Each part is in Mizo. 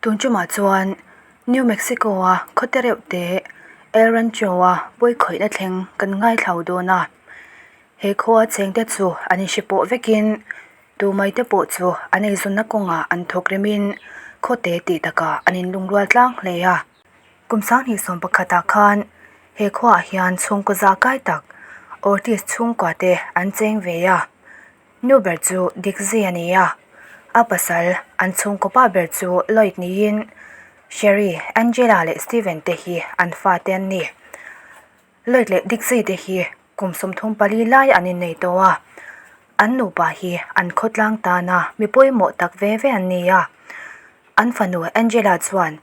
Tun tumah chuan New Mexico-a khawte reuh te El Rancho-a pawikhawihna thleng kan ngaithlau dawn a. He khua chengte chu an inhre pawh vekin tumai te pawh chu an eizawnna kawngah an thawk remin khawte tih takah an inlungrual tlang hle a. Kum sanghnih sawm pakhatah khan he khuaah hian chhungkaw za kai tak Ortiz chhungkua te an cheng ve a. Nu ber chu Dixie a ni a, a pasal an chhungkaw pa ber chu Lloyd niin Sherry, Angela leh Steven te hi an fate an ni. Lloyd leh Dixie te hi kum 34 lai an innei tawh a, an nupa hi an khawtlang tana mi pawimawh tak ve ve an ni a. An fanu Angela chuan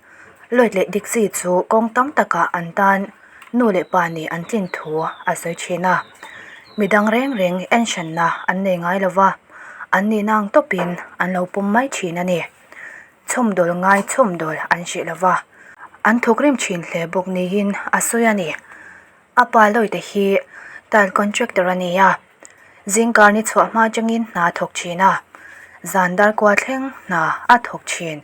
Lloyd leh Dixie chu kawng tam takah an tan nu leh pa nih an tlin thu a sawi thin a. Midang reng reng enhranna an nei ngai lo va, an nihna ang tawpin an lo pawm mai thin a ni. Chhawmdawl ngai chhawmdawl an hrih lo va, an thawkrim thin hle bawk niin a sawi a ni. A pa Lloyd-a hi tile contractor a ni a, zingkar ni chhuah hma atangin hna a thawk thin a, zan dar kua thleng hna a thawk thin.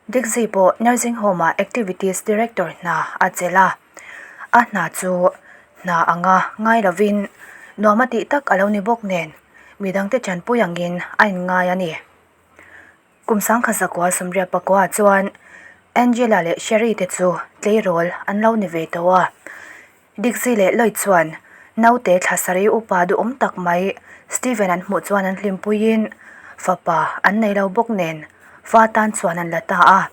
Dixie pawh nursing home ah activities director hna a chelh a, a hna chu hna anga ngai lovin nuam a tih tak a lo ni bawk nen midangte tanpui angin a inngai a ni. Kum sangkhat zakua sawmriat pakua chuan Angela leh Sherry te chu tleirawl an lo ni ve tawh a. Dixie leh Lloyd chuan naute thla sarih upa duhawm tak mai Steven an hmuh chuan an hlimpuiin fapa an nei lo bawk nen fa tan chuan an la ta a.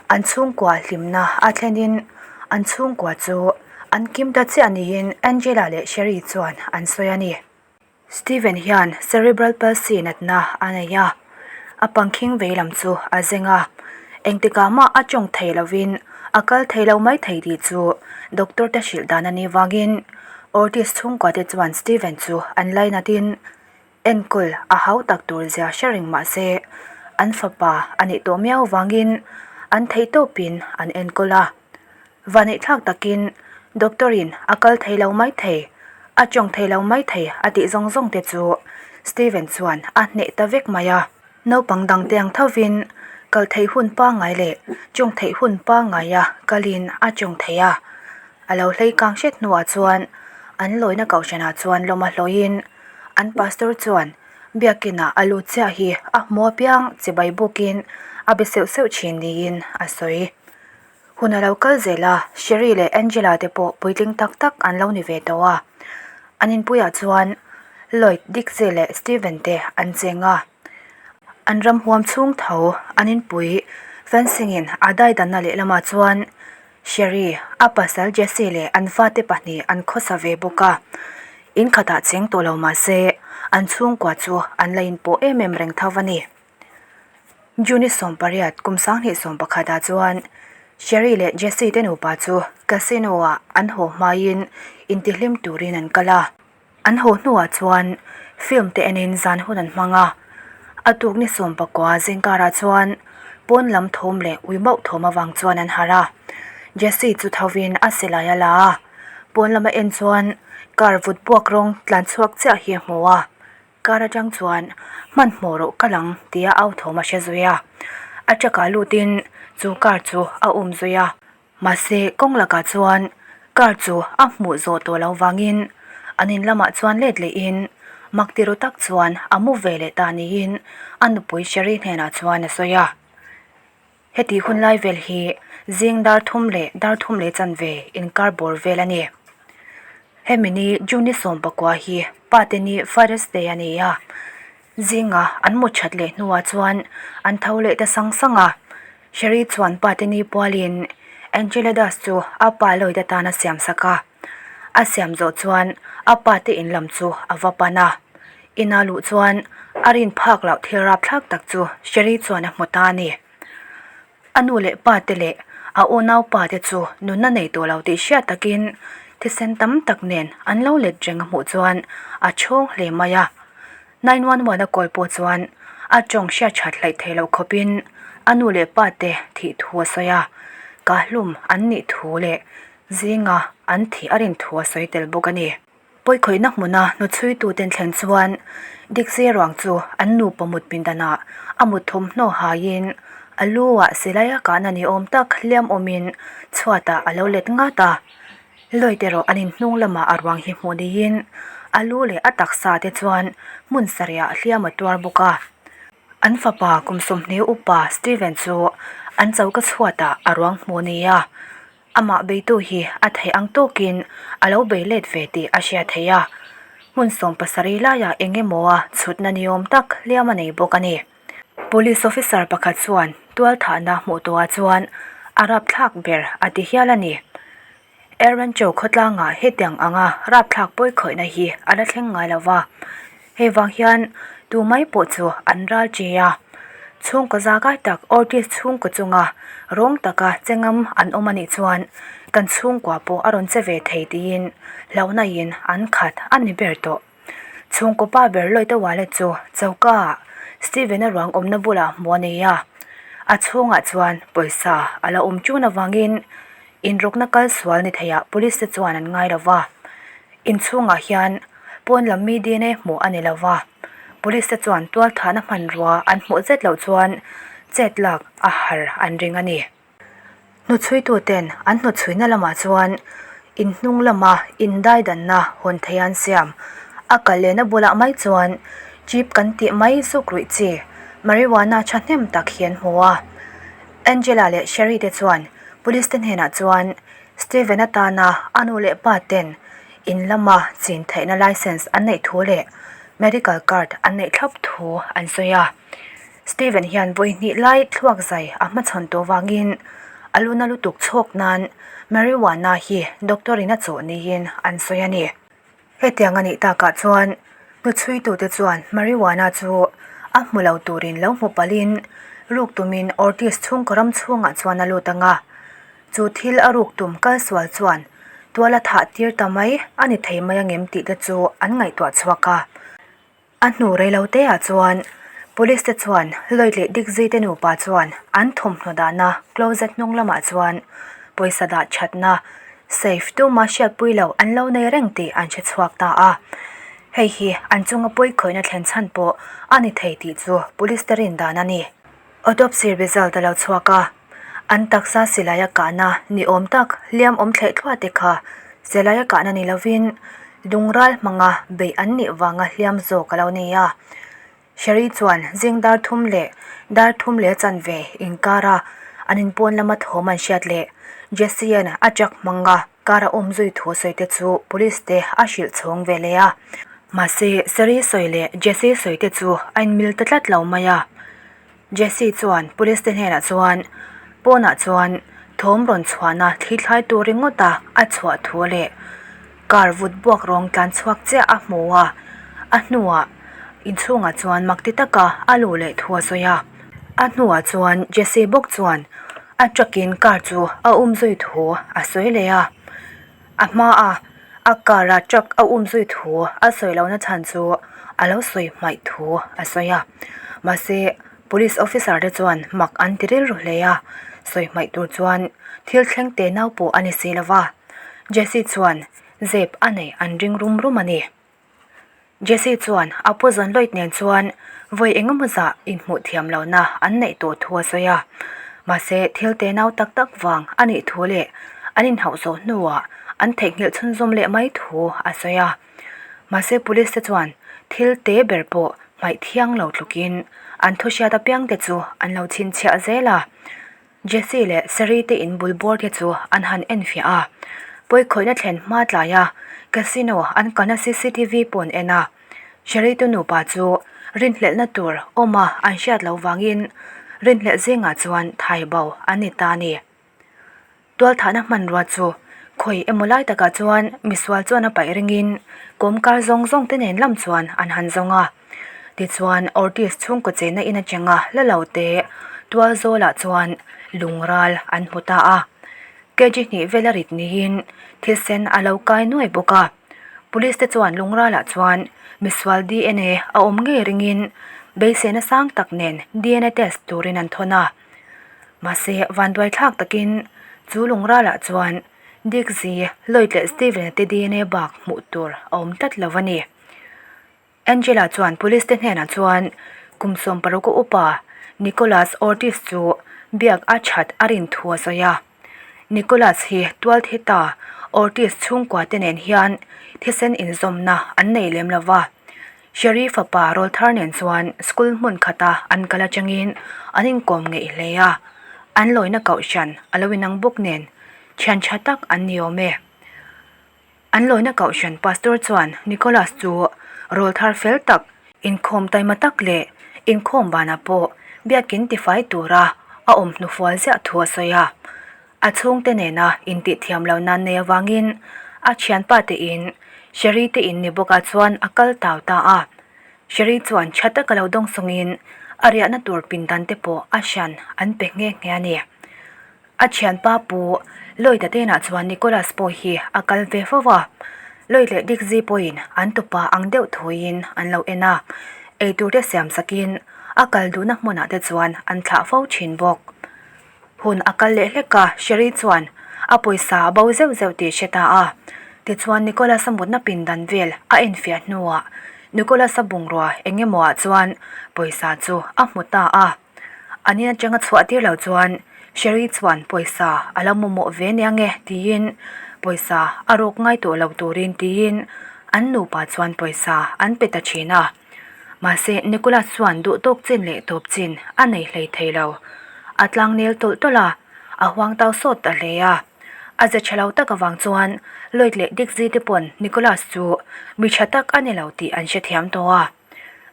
An chhungkua hlimna a thlenin an chhungkua chu an kim ta chiah niin Angela leh Sherry chuan an sawi a ni. Steven hian cerebral palsy natna a nei a, a pangkhing vei lam chu a zeng a, engtikah mah a tawng thei lovin a kal thei lo mai thei tih chu doctor te hrilh dan a nih vangin Ortiz chhungkua te chuan Steven chu an lainatin enkawl a hau tak tur zia hre reng mah se an fapa a nih tawh miau vangin an theihtawpin an enkawl a. Vaneihthlak takin doctor in a kal thei lo mai thei, a tawng thei lo mai thei a tih zawng zawng te chu Steven chuan a hneh ta vek mai a. Naupang dang te ang thovin kal theih hun pangngai leh tawng theih hun pangngaia kalin a tawng thei a. A lo hlei kang hret hnuah chuan an lawina kohhranah chuan lawm a hlawhin an pastor chuan biakinah a lut chiah hi a hmu apiang chibai bukin a be seuh seuh thin niin a sawi. Hun a lo kal zel a, Sherry leh Angela te pawh puitling tak tak an lo ni ve tawh a. An inpuiah chuan Lloyd, Dixie leh Steven te an cheng a. An ram huam chhung tho an inpui fencing in a daidanna lehlamah chuan Sherry, a pasal Jesse leh an fate pahnih an khawsa ve bawk a. In khatah cheng tawh lo mah se an chhungkua chu an la inpawh em em reng tho a ni. June 18 kum 2021 ah chuan Sherry leh Jesse te nupa chu casino ah an haw hmaiin intihlim turin an kal a. An haw hnuah chuan film te enin zan hun an hmang a. A tuk ni 19 zingkarah chuan pawn lam thawm leh ui mauh thawm avang chuan an harh a. Jesse chu thovin a silai a la a, pawn lama en chuan car vut buak rawng tlan chhuak chiah hi a hmu a. Car atang chuan hmanhmawh rawh ka lang tia au thawm a hre zui a, a truck ah lutin chu car chu a um zui a, mahse kawng lakah chuan car chu a hmuh zawh tawh loh vangin an in lamah chuan let lehin mak ti ru tak chuan a mu ve leh ta niin a nupui Sherry hnenah chuan a sawi a. Heti hun lai vel hi zing dar thum leh dar thum leh chanve inkar bawr vel a ni. Hemi ni June ni 19 hi pate ni Father's Day a ni a, zinga an mut that leh hnuah chuan an tho leh ta sang sang a. Sherry chuan pate ni pualin enchiladas chu a pa Lloyd atan a siam sak a. A siam zawh chuan a pate in lam chu a va pan a. Ina luh chuan a rin phak loh thil rapthlak tak chu Sherry chuan a hmu ta a ni. A nu leh pa te leh a unau pa te chu nunna nei tawh lo tih hriat takin thisen tam tak nen an lo let reng a hmuh chuan a chhawng hle mai a. 911 a kawl pawh chuan a tawng hriat that hleih theih loh khawpin a nu leh pa te thih thu a sawi a, kahlum an nih thu leh zinga an thih a rin thu a sawi tel bawk a ni. Pawikhawihna hmuna hnuchhuituten thlen chuan Dixie ruang chu an nupa mut pindanah a mut thawmhnaw haiin A lu ah silai a kahna ni awm tak hliam awmin chhuatah a lo let ngat a. Lloyd erawh an in hnung lamah a ruang hi hmuh niin a lu leh a taksa te chuan hmun sarih ah hliam a tuar bawk a. An fapa kum 20 upa Steven chu an choka chhuatah a ruang hmuh ni a. Amah beitu hi a theih ang tawkin a lo bei let ve tih a hriat theih a, hmun 70 laiah eng emaw a chhutna ni awm tak hliam a nei bawk a ni. Police officer pakhat chuan tualthahna hmuh tawhah chuan a rapthlak ber a ti hial a ni. El Rancho khawtlangah hetiang anga rapthlak pawikhawihna hi a la thleng ngai lo va. Hei vang hian tu mai pawh chu an ral che a, chhungkaw zakai tak Ortiz chhungkaw chunga rawng taka che ngam an awm anih chuan kan chhungkua pawh a rawn che ve thei tiin hlauhna in an khat a ni ber tawh. Chhungkaw pa ber Lloyd-a wallet chu choka ah Steven-a ruang awmna bulah hmuh a nei a, a chhungah chuan pawisa a la awm tun avangin inrawkna kal sual ni theiah police te chuan an ngai lo va. Inchhungah hian pawn lam mi dna hmuh a ni lo va, police te chuan tualthahna hmanrua an hmuh zet loh chuan chet lak a har an ring a ni. Hnuchhuitu ten an hnuchhuina lamah chuan inhnung lama indaidanna hawn thei an siam. A kal lehna bulah mai chuan jeep kan tih mai zuk ruih chi marijuana thahnem tak hi an hmu a. Angela leh Sherry te chuan police te hnenah chuan Steven atana a nu leh pa ten in lama chin theihna licence an neih thu leh medical card an neih thlap thu an sawi a. Steven hian vawi hnih lai thluak zai a hmachhawn tawh vangin a luna lutuk chhawk nan marijuana hi doctor in a chawh niin an sawi a ni. Hetiang a nih takah chuan hnuchhuitute chuan marijuana chu a hmu lo turin lo hmu palhin ruk tumin Ortiz chhungkaw ram chhungah chuan a lut ang a. Chu thil a ruk tum kal sual chuan tual a thah tir ta mai a ni thei mai angem tih te chu an ngaihtuah chhuak a. A hnu rei lo te ah chuan police te chuan Lloyd leh Dixie te nupa chuan an thawmhnaw dahna closet hnung lamah chuan pawisa dah thatna safe tuma hriatpui loh an lo nei reng tih an hre chhuak ta a. Hei hi an chunga pawikhawihna thlen chhan pawh a ni thei tih chu police te rin dan a ni. Autopsy result a lo chhuak a, an taksa silai a kahna ni awm tak hliam awm thleh thluah te kha silai a kahna ni lovin lungral hmanga beih an nih vanga hliam zawk a lo ni a. Sherry chuan zing dar thum leh dar thum leh chanve inkara an inpawn lama thawm an hriat leh Jesse-a'n a truck hmanga kar a awm zui thu sawi te chu police te a hrilh chhawng ve leh a. Mahse, Sherry sawi leh Jesse sawi te chu a inmil ta tlat lo mai a. Jesse chuan police te hnenah chuan pawnah chuan thawm rawn chhuahna thli thlai tur ringawta a chhuah thu leh car vut buak rawng tlan chhuak chiah a hmu a, a hnuah inchhungah chuan mak ti taka a luh leh thu a sawi a. A hnuah chuan Jesse bawk chuan a truck in car chu a um zui thu a sawi leh a. A hmaa a car a truck a um zui thu a sawi lohna chhan chu a lo sawi hmaih thu a sawi a mahse police officer te chuan mak an ti rilru hle a sawi hmaih tur chuan thil thleng te nau pawh a ni si lova Jesse chuan zep a neih an ring rum rum a ni. Jesse chuan a pu zawn Lloyd nen chuan vawi engemaw zah inhmuh thiam lohna an neih tawh thu a sawi a. Mahse, thil tenau tak tak vang a nih thu leh an inhauh zawh hnuah an theihnghilh chhunzawm leh mai thu a sawi a. Mahse, police te chuan thil te ber pawh hmaih thiang lo tlukin an thuhriat apiang te chu an lo chhinchhiah zel a. Jesse leh Sari te in bul bawr te chu an han enfiah a, pawikhawihna thlen hma tlaia casino an kalna cctv pawh an en a, Sari te nupa chu rinhlelhna tur awma an hriat loh vangin rinhlelh zingah chuan thai bo an ni ta a ni. Tualthahna hmanrua chu khawi emaw lai takah chuan misual chuan a paih ringin kawmkar zawng zawng te nen lam chuan an han zawng a. Tichuan Ortiz chhungkaw chenna in atanga la lo te tual zawlah chuan lung ral an hmu ta a. Kg hnih vel a rit niin thisen a lo kai nuai bawk a. Police te chuan lung ralah chuan misual dna a awm ngei ringin beiseina sang tak nen dna test turin an thawn a. Mahse vanduai thlak takin chu lung ralah chuan Dixie, Lloyd leh Steven-a te dna bak hmuh tur a awm tlat lo a ni. Angela chuan police te hnenah chuan kum 60 a upa Nicholas Ortiz chu biak a that a rin thu a sawi a. Nicholas hi tualthi ta Ortiz chhungkua te nen hian thisen inzawmna an nei lem lo va. Sherry fapa rawlthar nen chuan school hmun khata an kal atangin an inkawm ngeih hle a, an lawina kohhran a lo inang bawk nen thian tha tak an ni awm e. An lawina kohhran pastor chuan Nicholas chu rawlthar fel tak, inkhawm taima tak leh inkhawm banah pawh biakin tifai tura a awm hnufual ziah thu a sawi a. A chhungte nena intihthiam lo nan nei avangin a thianpa te in Sherry te in ni bawkah chuan a kal tau ta a. Sherry chuan tha taka lo dawngsawngin a riahna tur pindan te pawh a hran an pe nghe nghe a ni. A thianpa pu Lloyd-a tenah chuan Nicholas pawh hi a kal ve fo va. Lloyd leh Dixie pawhin an tupa ang deuh thuiin an lo en a, eitur te siam sakin a kal duhna hmunah te chuan an thlah fo thin bawk. Hun a kal leh hlek a, Sherry chuan a pawisa a bo zeuh zeuh tih hre ta a. Tichuan Nicholas-a mutna pindan vel a enfiah hnuah Nicholas-a bungrua eng emaw ah chuan pawisa chu a hmu ta a. An in atanga chhuah tir lo chuan Sherry chuan pawisa a lo mamawh ve nia nge tiin pawisa a rawk ngai tawh lo turin tiin an nupa chuan pawisa an pe ta thin a. Mahse, Nicholas chuan duh tawk chin leh tawp chin a nei hlei thei lo. A tlang nel tawlh tawlh a, a huang tau sawt ta hle a. A ze tha lo tak avang chuan Lloyd leh Dixie te pawn Nicholas chu mi tha tak a ni lo tih an hrethiam tawh a.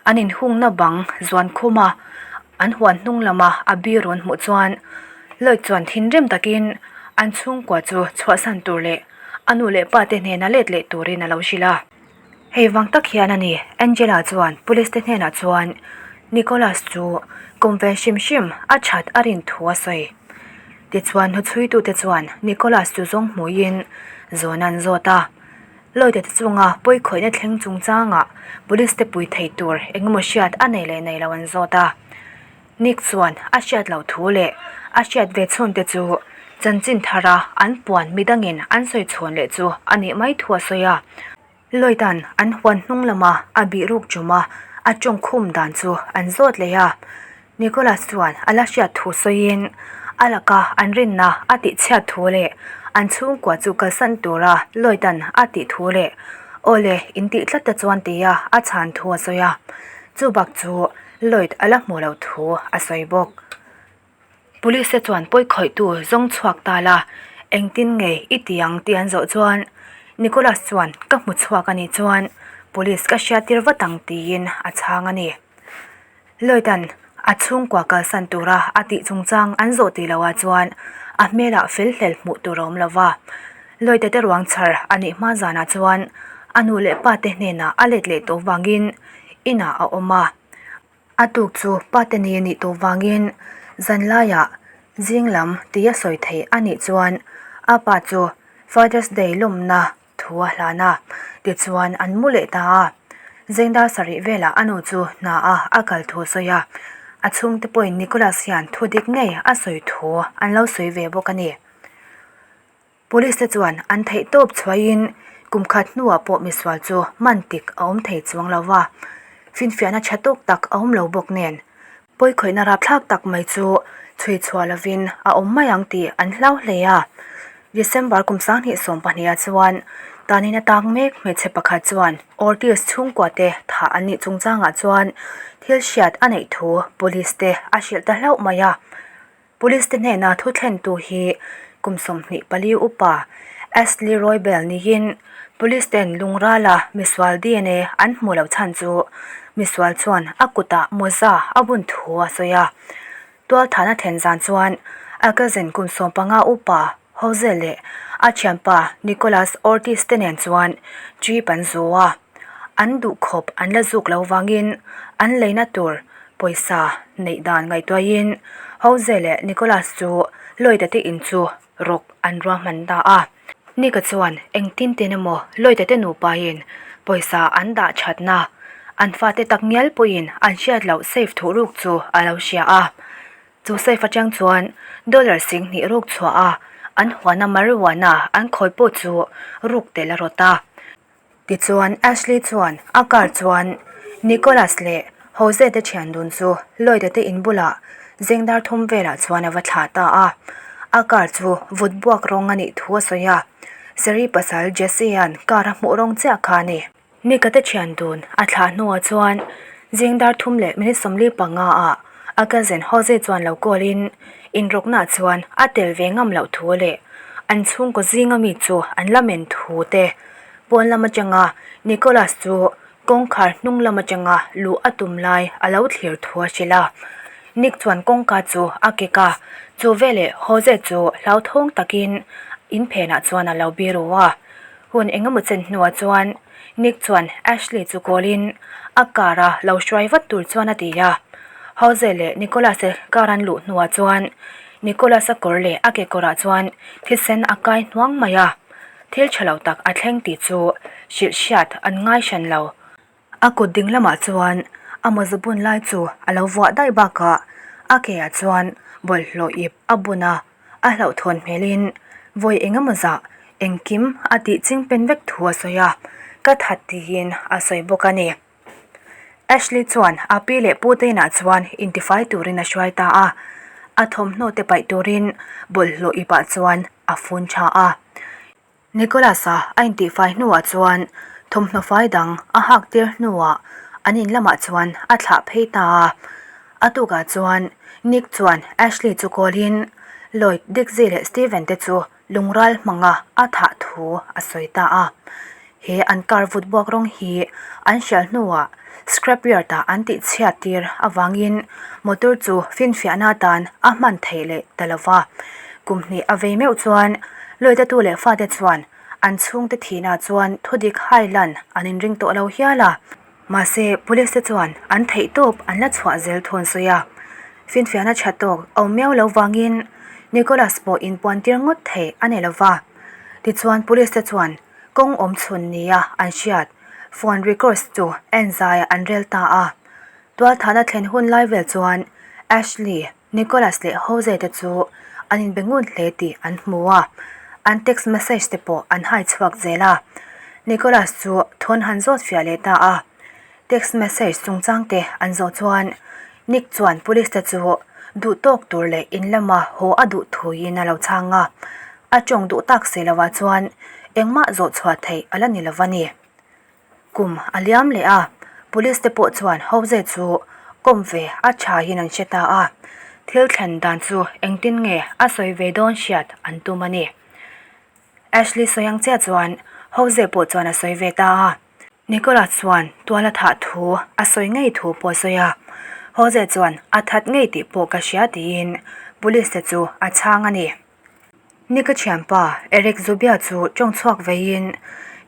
An inhungna bang zuan khum a, an huan hnung lama a bir rawn hmuh chuan Lloyd chuan thinrim takin an chhungkua chu chhuahsan tur leh a nu leh pa te hnena let leh turin a lo hrilh a. Hei vang tak hian a ni, Angela chuan police te hnenah chuan Nicholas chu kum ve hrim hrim a that a rin thu a sawi. Tichuan hnuchhuitute chuan Nicholas chu zawng hmuiin zawn an zawt a. Lloyd-a te chunga pawikhawihna thleng chungchangah police te pui thei tur engemaw hriat a nei leh nei lo an zawt a. Nick chuan a hriat loh thu leh a hriat ve chhun te chu chanchin thara an puan midangin an sawi chhawn leh chu a nih mai thu a sawi a. Lloyd-a'n an huan hnung lama a bih ruk ṭuma a ṭawng khum dan chu an zawt leh a. Nicholas chuan a la hriat thu sawiin a laka an rinna a tihchhiat thu leh an chhungkua chu kalsan tura Lloyd-a'n a tih thu leh aw le intih tlat te chuan tia a chhan thu a sawi a. Chubak chu Lloyd a la hmu lo thu a sawi bawk. Police te chuan pawi khawihtu zawng chhuak ta la, engtin nge i ti ang tih an zawh chuan Nicholas chuan ka hmu chhuak a nih chuan police ka hriat tir vat ang tiin a chhang a ni. Lloyd-a'n a chhungkua kalsan tura a tih chungchang an zawh tih loah chuan a hmelah fel hlel hmuh tur a awm lo va. Lloyd-a te ruang chhar a nih hma zanah chuan a nu leh pa te hnenah a let leh tawh vangin inah a awm a. A tuk chu pate ni a nih tawh vangin zanlaiah zing lam tia sawi theih a nih chuan a pa chu Father's Day lawmna thu a hlan a, tichuan an mu leh ta a. Zengdar sarih velah a nu chu hna a a kal thu a sawi a, a chhungte pawhin Nicholas hian thu dik ngei a sawi thu an lo sawi ve bawk a ni. Police te chuan an theih tawp chhuahin kum khat hnuah pawh misual chu man tik a awm thei chuang lo va, finfiahna tha tawk tak a awm lo bawk nen pawikhawihna rapthlak tak mai chu chhui chhuah lovin a awm mai ang tih an hlau hle a. December kum 2022 ah chuan tanin a tak mek hmeichhe pakhat chuan Ortiz chhungkua te thah an nih chungchangah chuan thil hriat a neih thu police te a hrilh ta hlauh mai a. Police te hnena thu thlentu hi kum 24 upa Ashley Roybal niin Police ten lungrala misual dna an hmuh loh chhan chu misual chuan a kutah mawza a bun thu a sawi a. Tualthahna thlen zan chuan a cousin kum 15 upa Jose leh a thianpa Nicolas Ortiz te nen chuan jeep an zu a, an duhkhawp an la zuk lo vangin an leina tur pawisa neih dan ngaihtuahin Jose leh Nicolas chu Lloyd-a te in chu rawk an ruahman ta a. Nick-a chuan engtin tin emaw Lloyd-a te nupain pawisa an dah thatna an fate takngial pawhin an hriat loh safe thuhruk chu a lo hria a. Chu safe atang chuan dollar 20 ruk chhuah a, an huana marijuana an khawi pawh chu ruk tel a rawt a. Tichuan Ashley chuan a car chuan Nicholas leh Jose te thian dun chu Lloyd-a te in bulah Zeng dar thum velah chuan a va thlah ta a. A car chu vut buak rawng a nih thu a sawi a. Sherry pasal Jesse-a'n car a hmuh rawng chiah kha a ni. Nika te thian dun a thlah hnuah chuan zing dar thum leh minute 45 ah a cousin Jose chuan lo call in inrawknaah chuan a tel ve ngam loh thu leh an chhungkaw zinga mi chu an la men thu te pawn lam atanga Nicholas chu kawngkhar hnung lam atanga luh a tum lai a lo thlir thu a hrilh a. Nick chuan kawngka chu a kek a, chu veleh Jose chu hlauthawng takin in phenah chuan a lo biru a. Hun engemaw chen hnuah chuan Nick chuan Ashley chu call in a car a lo hruai vat tur chuan a ti a. Jose leh Nicholas te car an luh hnuah chuan Nicholas a kawr leh a kekawrah chuan thisen a kai hnuang mai a. Thil tha lo tak a thleng tih chu hrilh hriat an ngai hran lo. A kut ding lamah chuan a mawza bun lai chu a lo vuah daih bakah a ke ah chuan bawlhhlawh ip a bun a, a hlauhthawn hmelin vawi engemaw zah engkim a tih ching pen vek thu a sawi a, ka that tiin a sawi bawk a ni. Ashley chuan a pi leh pu te inah chuan intifai turin a hruai ta a, a thawmhnaw te paih turin bawlhhlawh ip ah chuan a fun tha a. Nicholas-a a intihfai hnuah chuan thawmhnaw fai dang a hak tir hnuah an in lamah chuan a thlah phei ta a. A tukah chuan Nick chuan Ashley chu call-in Lloyd, Dixie leh Steven te chu lungral hmanga a thah thu a sawi ta a. He an car vut buak rawng hi an hrial hnuah scrapyard-ah an tihchhiat tir avangin motor chu finfiahna atan a hman theih leh ta lo va. Kum hnih a vei meuh chuan Lloyd-a tu leh fate chuan an chhungte thihna chuan thudik hai lan an inring tawh lo hial a. Mahse, police te chuan an theih tawp an la chhuah zel thu an sawi a. Finfiahna tha tawk a awm miau lo vangin Nicholas pawh inpuan tir ngawt theih a ni lo va. Tichuan police te chuan Kawng awm chhun nia an hriat phone records chu en zai an rel ta a. Tualthahna thlen hun lai vel chuan Ashley, Nicholas leh Jose te chu an inbe ngun hle tih an hmu a, an text message te pawh an hai chhuak zel a. Nicholas chu thawn han zawt fiah leh ta a. Text message chungchang te an zawh chuan Nick chuan police te chu duh tawk tur leh in lama haw a duh thuin a lo chhang a, a tawng duh tak si lovah chuan engmah zawh chhuah theih a la ni lo a ni. Kum a liam leh a, police te pawh chuan Jose chu kawm ve a thain an hre ta a, thil thlen dan chu engtin nge a sawi ve dawn hriat an tum a ni. Ashley sawi ang chiah chuan Jose pawh chuan a sawi ve ta a. Nicholas chuan tual a thah thu a sawi ngei thu pawh a sawi a, Jose chuan a that ngei tih pawh ka hria tiin police te chu a chhang a ni. Nick-a thianpa Eric Zubia chu tawng chhuak veiin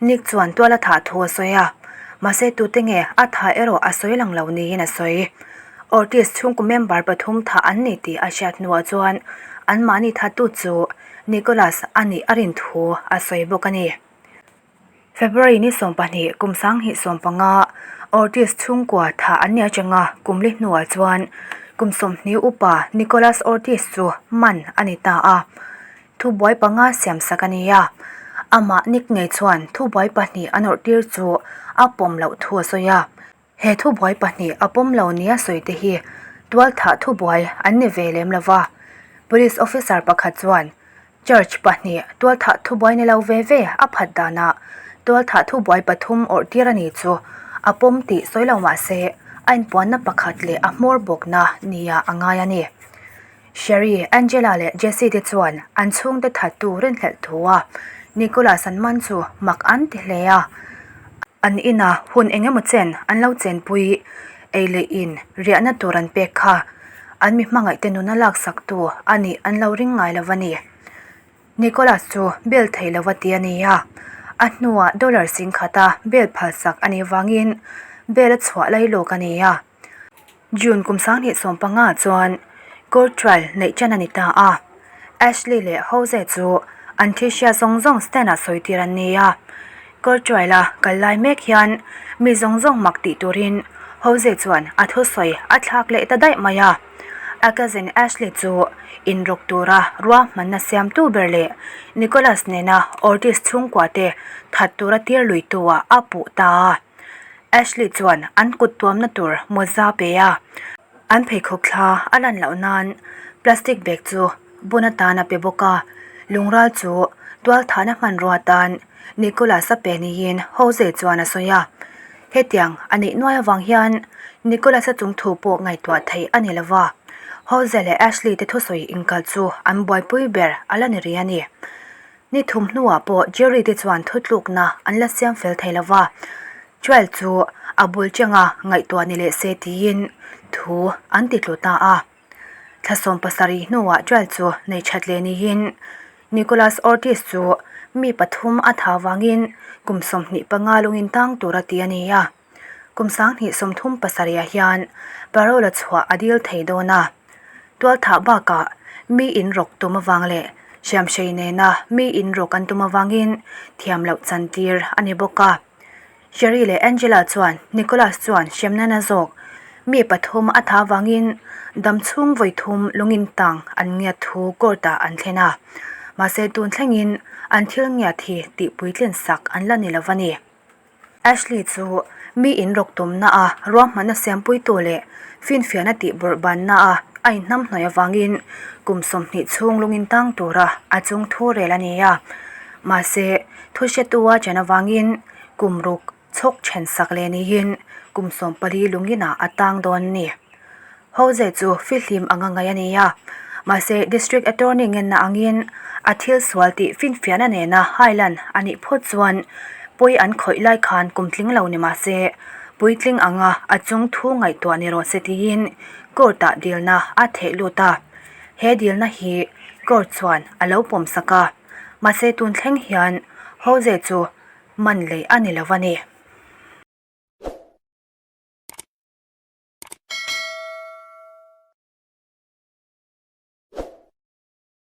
Nick chuan tual a thah thu a sawi a, mahse tute nge a thah erawh a sawi lang lo niin a sawi. Ortiz chhungkaw member pathum thah an ni tih a hriat hnuah chuan anmahni thattu chu Nicholas a nih a rin thu a sawi bawk a ni. February ni 12 kum 2015 Ortiz chhungkua thah an ni atanga kum li hnuah chuan kum 20 upa Nicholas Ortiz chu man a ni ta a, thubuai panga siam sak a ni a. Amah Nick ngei chuan thubuai pahnih a nawrhtir chu a pawm loh thu a sawi a. He thubuai pahnih a pawm lo nia sawi te hi tualthah thubuai an ni ve lem lo va. Police officer pakhat chuan charge pahnih tualthah thubuai ni lo ve ve a phat danah tualthah thubuai pathum awrh tir a ni chu a pawm tih sawi lo mah se a inpuanna pakhat leh a hmawr bawkna nia a ngai a ni. Sherry, Angela leh Jesse te chuan an chhungte thattu rinhlelh thu a Nicholas an man chu mak an ti hle a. An ina hun eng emaw chen an lo chenpui ei leh in riahna tur an pek kha an mi hmangaihte nuna laksaktu a nih an lo ring ngai lo a ni. Nicholas chu bail thei lova ti a ni a, a hnuah dollar singkhata bail phalsak a nih vangin bail a chhuah lailawk a ni a. June kum 2015 chuan court trial neih ṭan a ni ta a, Ashley leh Jose chu an thi hria zawng zawng stand-ah sawi tir an ni a. Court trial a kal lai mek hian mi zawng zawng mak tih turin Jose chuan a thusawi a thlak leh ta daih mai a. A cousin Ashley chu inrawk tura ruahmanna siamtu ber leh Nicholas nena Ortiz chhungkua te that tura tir luitu-ah a puh ta a. Ashley chuan an kut tuamna tur mawza pe a. An pheikhawk thla a lan loh nan plastic bag chu bun atan a pe bawk a, lungral chu tualthahna hmanrua atan Nicholas a pe niin Jose chuan a sawi a. Hetiang a neih nuai avang hian Nicholas-a chung thu pawh ngaihtuah theih a ni lo va, Jose leh Ashley te thusawi inkal chu an buaipui ber a la ni rih a ni. Ni thum hnuah pawh Jerry te chuan thutlukna an la siam fel thei lo va, Joel chu a bul chenga ngaihtuah ni leh se tiin thu an ti tlu ta a. Thla 70 hnuah Joel chu nei that leh niin Nicholas Ortiz chu mi pathum a tha vangin kum 25 lungin tang tura ti a ni a. Kum 2037 ah hian parole a chhuah a dil thei dawn a. Tualthah bakah mi in rawk tum avang leh hriamhrei nena mi in rawk an tum avangin thiam loh chantir a ni bawk a. Sherry leh Angela chuan Nicholas chuan hremna na zawk mi pathum a tha avangin damchhung vawi thum lungin tang an ngiat thu court ah an thlen a. Mahse tun thlengin an thil ngiat hi tihpuitlin sak an la ni lo a ni. Ashley chu mi in rawk tumna a ruahmanna siampuitu leh finfiahna tih bawrh banna a a inhnamhnawih avangin kum 20 chhung lungin tang tura a chung thu rel a ni a. Mahse, thu hretu a chen avangin kum ruk chhawk then sak leh niin kum 14 lungin ah a tang dawn a ni. Jose chu fihlim anga ngaih a ni a, mahse District Attorney ngenna angin a thil sual tih finfiahna nena hailan a nih phawt chuan pawi an khawih lai khan kum tling lo ni mahse puitling anga a chung thu ngaihtuah ni rawh se tiin court ah dilna a theh lut a, he dilna hi court chuan a lo pawm sak a, mahse tun thleng hian Jose chu man leh a ni lo a ni.